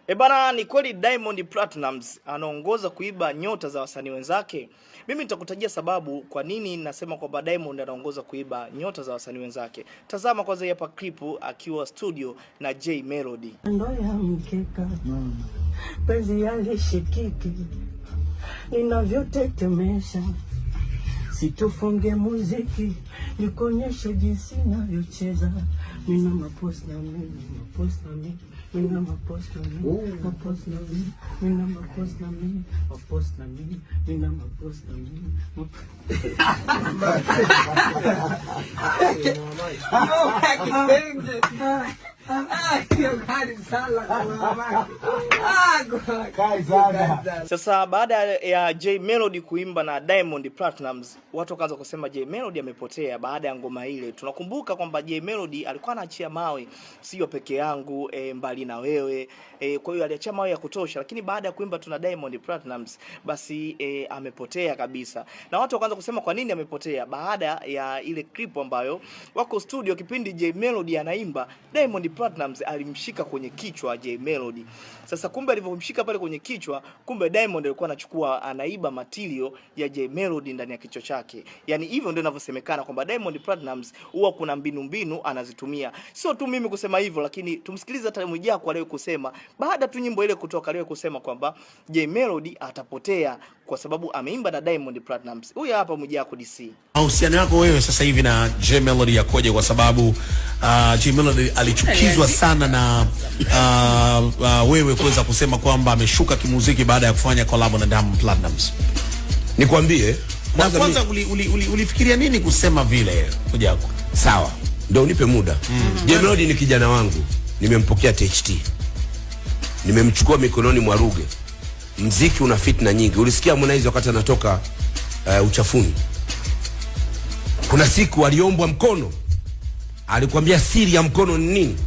E bana, ni kweli Diamond Platnumz anaongoza kuiba nyota za wasanii wenzake. Mimi nitakutajia sababu kwa nini nasema kwamba Diamond anaongoza kuiba nyota za wasanii wenzake. Tazama kwanza hii hapa clip akiwa studio na Jay Melody. Ndo ya mkeka penzi yalishikiki ninavyotetemesha, situfunge muziki nikuonyeshe jinsi navyocheza. Mina mapost na mimi mapost na mimi mina mapost na mimi mapost na mimi mina mapost na mimi mapost na mimi mina mapost na mimi. Sasa baada ya Jay Melody kuimba na Diamond Platnumz, watu wakaanza kusema Jay Melody amepotea baada ya ngoma ile. Tunakumbuka kwamba Jay Melody alikuwa anaachia mawe, sio peke yangu, mbali na wewe. Kwa hiyo aliachia mawe ya kutosha, lakini baada ya kuimba tuna Diamond Platnumz basi amepotea kabisa. Na watu wakaanza kusema kwa nini amepotea baada ya ile clip ambayo wako studio kipindi Jay Melody anaimba, Diamond Platnumz alimshika kwenye kichwa Jay Melody. Sasa kumbe alivyomshika pale kwenye kichwa, kumbe Diamond alikuwa anachukua anaiba material ya Jay Melody ndani ya kichwa chake. Yaani hivyo ndio inavyosemekana kwamba Diamond Platnumz huwa kuna mbinu mbinu anazitumia. Sio tu mimi kusema hivyo, lakini tumsikilize hata Mwijaku aliye kusema baada tu nyimbo ile kutoka, aliye kusema kwamba Jay Melody atapotea kwa sababu ameimba na Diamond Platnumz. Huyu hapa Mwijaku DC. Mahusiano yako wewe sasa hivi na Jay Melody yakoje? Kwa sababu Jay Melody alichukizwa sana na wewe kuweza kusema kwamba ameshuka kimuziki baada ya kufanya collab na Diamond Platnumz. Nikwambie Na kwanza, kwanza ulifikiria nini kusema vile, Mwijaku? Sawa, ndio unipe muda. Jay Melody ni kijana wangu, nimempokea THT, nimemchukua mikononi mwa Ruge. Mziki una fitna nyingi. Ulisikia Harmonize wakati anatoka uchafuni, kuna siku aliombwa mkono, alikwambia siri ya mkono ni nini?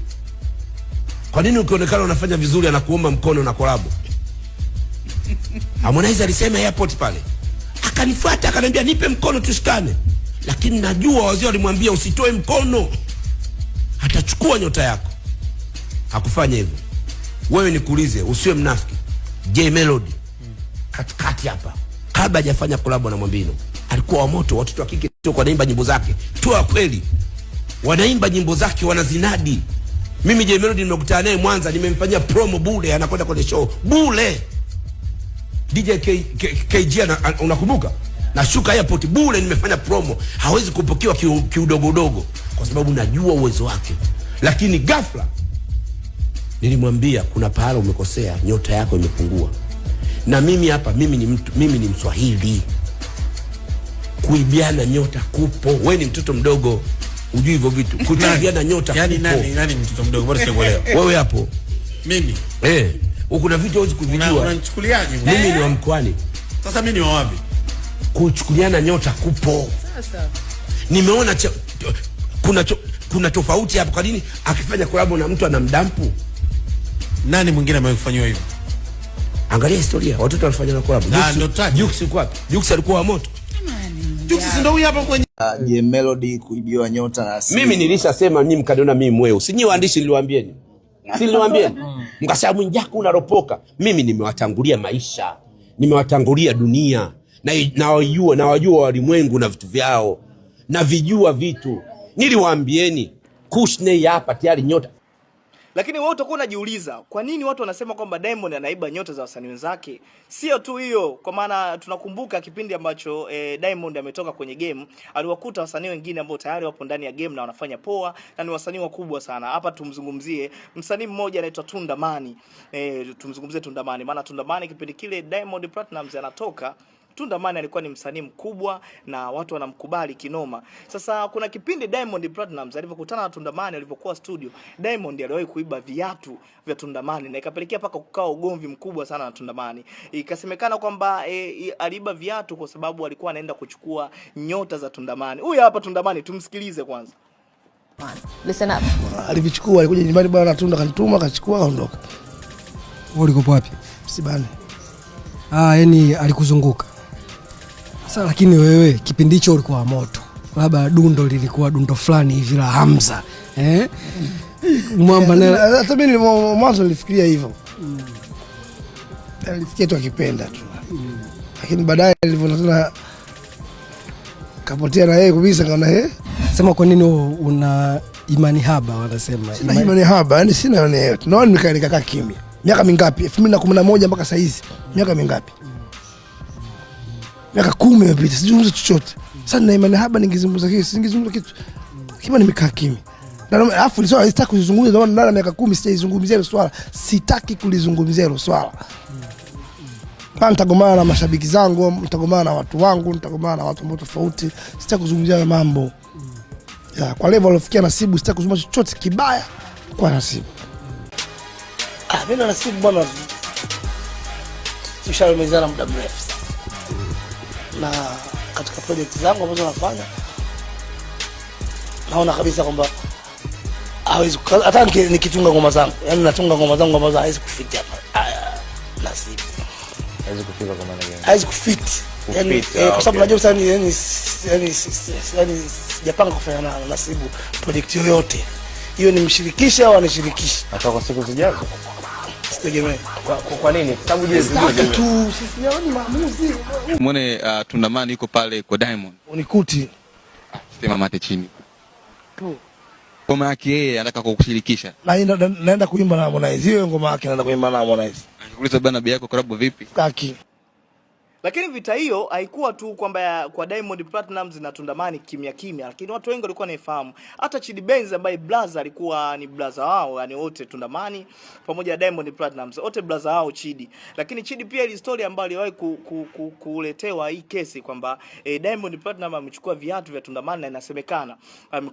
Kwa nini ukionekana unafanya vizuri anakuomba mkono na kolabo? Harmonize alisema airport pale, akanifuata akaniambia nipe mkono tushikane, lakini najua wazee walimwambia usitoe mkono, atachukua nyota yako. Hakufanya hivyo. Wewe nikuulize, usiwe mnafiki. Jay Melody katikati hapa, kabla hajafanya collab na Mwambino, alikuwa wa moto. Watoto wa kike tu wanaimba nyimbo zake tu, wa kweli wanaimba nyimbo zake, wanazinadi. Mimi Jay Melody nimekutana naye Mwanza, nimemfanyia promo bure, anakwenda kwenye show bure. DJ KG unakumbuka? Nashuka airport bure, nimefanya promo. Hawezi kupokewa kiudogodogo kwa sababu najua uwezo wake, lakini ghafla nilimwambia kuna pahala umekosea, nyota yako imepungua. Na mimi hapa, mimi ni mtu, mimi ni Mswahili, kuibiana nyota kupo. We ni mtoto mdogo, ujui hivyo vitu. Kuibiana nyota Yaani kupo. nani mtoto mdogo? Bado sijakuelewa. Wewe hapo Mimi kuna vitu huwezi kuvijua. Unanichukuliaje? Mimi ni wa mkoani. Sasa mimi ni wa wapi? Kuchukuliana nyota kupo. Nimeona kuna tofauti hapo. Kwa nini akifanya collab na mtu anamdampu? Nani mwingine amewahi kufanyiwa hivyo? Angalia historia, watoto walifanya na collab. Ah, ndo taji. Jux yuko wapi? Jux alikuwa wa moto. Jux si ndio huyu hapa kwenye Jay Melody kuibiwa nyota na asili. Mimi nilishasema, nyinyi mkaniona mimi mweu. Si nyinyi waandishi niliwaambieni? Si niliwaambieni? Mkasema Mwijaku unaropoka. Mimi nimewatangulia maisha. Nimewatangulia dunia. Na nawajua, nawajua walimwengu na vitu vyao. Na vijua vitu. Niliwaambieni Kushney hapa tayari nyota. Lakini wewe utakuwa unajiuliza kwa nini watu wanasema kwamba Diamond anaiba nyota za wasanii wenzake. Sio tu hiyo, kwa maana tunakumbuka kipindi ambacho Diamond ametoka kwenye game, aliwakuta wasanii wengine ambao tayari wapo ndani ya game na wanafanya poa na ni wasanii wakubwa sana. Hapa tumzungumzie msanii mmoja anaitwa Tundamani. Tumzungumzie Tundamani, maana Tundamani kipindi kile Diamond Platnumz anatoka, Tundamani alikuwa ni msanii mkubwa na watu wanamkubali kinoma. Sasa kuna kipindi Diamond Platnumz alivyokutana na Tundamani alipokuwa studio, Diamond aliwahi kuiba viatu vya Tundamani na ikapelekea paka kukawa ugomvi mkubwa sana na Tundamani. Ikasemekana kwamba aliiba viatu kwa sababu alikuwa anaenda kuchukua nyota za Tundamani. Huyu hapa Tundamani, tumsikilize kwanza. Listen up. Alivichukua, alikuja nyumbani bwana Tunda kanituma, akachukua kaondoka. Wewe ulikopo wapi? Msibani. Ah, yani alikuzunguka. Sasa lakini wewe kipindi hicho ulikuwa moto. Labda dundo lilikuwa dundo fulani hivi la Hamza. Eh? Mwamba na Hata mimi mwanzo nilifikiria hivyo. Nilifikia tu akipenda tu. Lakini baadaye nilivyoona tena kapotea na yeye kabisa, kaona eh, Sema kwa nini una imani haba wanasema. Sina imani haba, yani sina imani yoyote. Naona nikakaa kimya. Miaka mingapi? 2011 mpaka sasa hizi. Miaka mingapi? Miaka 10 imepita, sizungumza chochote. Sasa nina imani haba, ningezungumza kitu, singezungumza kitu. Kima nimekaa kimya. Na alafu ni swala sitaki kuzungumza, ndio maana miaka 10 sijaizungumzia hilo swala. Sitaki kulizungumzia hilo swala. Pa nitagomana na mashabiki zangu, nitagomana na watu wangu, nitagomana na watu ambao tofauti. Sitaki kuzungumzia hayo mambo. Ya, kwa level alofikia Nasibu sitaki kuzungumza chochote kibaya kwa Nasibu. Ah, mimi na Nasibu bwana tushaumizana muda mrefu sana. Na katika project zangu ambazo nafanya naona kabisa kwamba hawezi, hata nikitunga ngoma zangu, yani natunga ngoma zangu ambazo hawezi kufit hapa. Nasibu Hawezi kufika kwa maana gani? Hawezi kufit. Yani, Kufit, kwa sababu okay. najua sana yani sijapanga kufanya na Nasibu project yoyote. Hiyo nimshirikishe au anishirikishe. Hata kwa siku zijazo. Sitegemee. Kwa nini? Sababu je, Sitaki tu, sisi ni maamuzi. Muone Tundamani yuko pale kwa Diamond. Unikuti. Sema mate chini. Kwa maana yake yeye anataka kukushirikisha. Naenda kuimba na Harmonize. Hiyo ngoma yake naenda kuimba na Harmonize. Akikuuliza bana bei yako karabu vipi? Kaki. Lakini vita hiyo haikuwa tu kwamba kwa Diamond Platnumz na Tundamani kimya kimya, lakini watu wengi walikuwa wanaifahamu. Hata Chidi Benz ambaye blaza alikuwa ni blaza wao, yani wote Tundamani pamoja na Diamond Platnumz, wote blaza wao Chidi. Lakini Chidi pia ile story ambayo aliwahi kuletewa hii kesi kwamba Diamond Platnumz amechukua viatu vya Tundamani, na inasemekana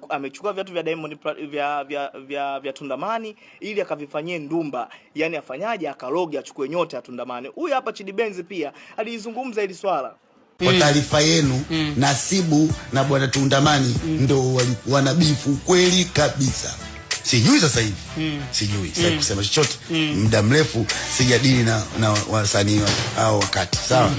amechukua viatu vya Diamond vya, vya, vya, vya Tundamani ili akavifanyie ndumba, yani afanyaje, akaloge achukue nyota ya Tundamani. Huyu hapa Chidi Benz pia alizungumza hili swala. Kwa taarifa yenu, Nasibu na bwana Tundamani ndo walikuwa na bifu kweli kabisa. Sijui sasa hivi. Sijui, sitaki kusema chochote. Muda mrefu sijadili na wasanii hao wakati. Sawa?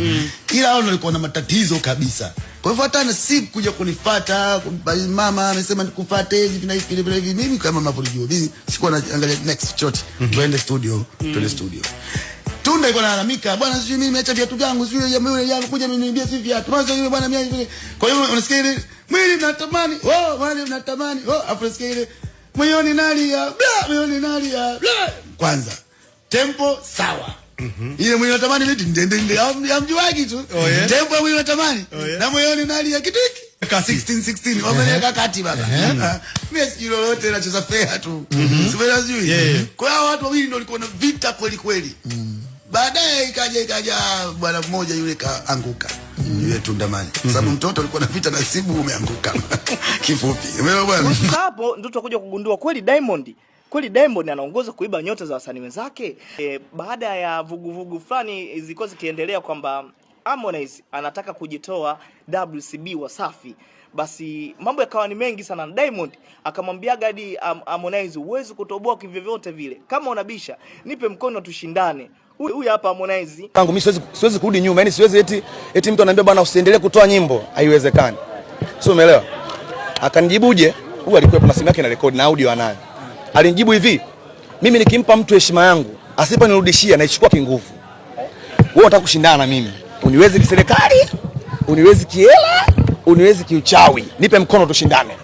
Ila hao walikuwa na matatizo kabisa. Kwa hivyo hata Nasibu kuja kunifuata, mama amesema nikufuate hivi na hivi na hivi, mimi kama mnavyojua, mimi sikuwa naangalia next chochote. Twende studio, twende studio. Tunda iko nalalamika, bwana sijui mimi nimeacha viatu vyangu, sijui jamaa yule jana kuja ameniibia si viatu. Bwana sijui bwana mimi. Kwa hiyo unasikia ile mwili mnatamani, oh mwili mnatamani, oh afu unasikia ile moyoni nalia, bla moyoni nalia, bla. Kwanza tempo sawa. Ile mwili natamani ile ndende ndende amjuagi tu. Tempo ya mwili natamani na moyoni nalia kitu hiki. 16 16 wameniweka kati baba. Mimi sijui lolote, nacheza fair tu. Sio sijui. Kwa hiyo watu wawili ndio walikuwa na vita kweli kweli. Baadaye ikaja bwana mmoja yule kaanguka. Yule Tundamani. Sababu mtoto alikuwa na vita na Nasibu umeanguka. Kifupi. Umeelewa bwana? Sasa hapo ndio tutakuja kugundua kweli Diamond. Kweli Diamond anaongoza kuiba nyota za wasanii wenzake. Baada ya vuguvugu fulani zilikuwa zikiendelea kwamba Harmonize anataka kujitoa WCB Wasafi, basi mambo yakawa ni mengi sana. Diamond akamwambia hadi Harmonize, huwezi kutoboa kivyovyote vile, kama unabisha nipe mkono tushindane. Huyu hapa Harmonize. Kangu mimi siwezi kurudi nyuma, yani siwezi eti mtu ananiambia bwana usiendelee kutoa nyimbo, haiwezekani. Sio, umeelewa? Akanijibuje? Huyu alikuwa na simu yake na record na audio anayo. Alinijibu hivi, mimi nikimpa mtu heshima yangu, asiponirudishia naichukua kinguvu. Wewe unataka kushindana na mimi. Uniwezi kiserikali, uniwezi kihela, uniwezi kiuchawi. Nipe mkono tushindane.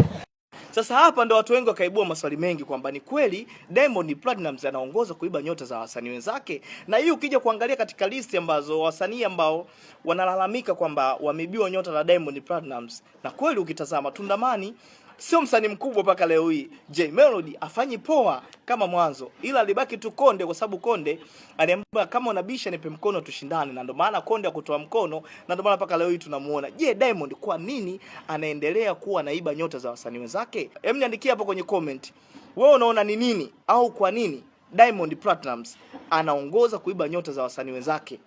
Sasa hapa ndo watu wengi wakaibua maswali mengi kwamba ni kweli Diamond Platnumz anaongoza kuiba nyota za wasanii wenzake. Na hii ukija kuangalia katika listi ambazo wasanii ambao wanalalamika kwamba wameibiwa nyota na Diamond Platnumz, na kweli ukitazama Tundamani sio msanii mkubwa mpaka leo hii. Jay Melody afanyi poa kama mwanzo, ila alibaki tu Konde kwa sababu Konde aliambiwa kama unabisha nipe mkono tushindane, na ndio maana Konde hakutoa mkono, na ndio maana mpaka leo hii tunamuona. Je, Diamond kwa nini anaendelea kuwa anaiba nyota za wasanii wenzake? Hem, niandikie hapo kwenye comment, wewe unaona ni nini au kwa nini Diamond Platnumz anaongoza kuiba nyota za wasanii wenzake?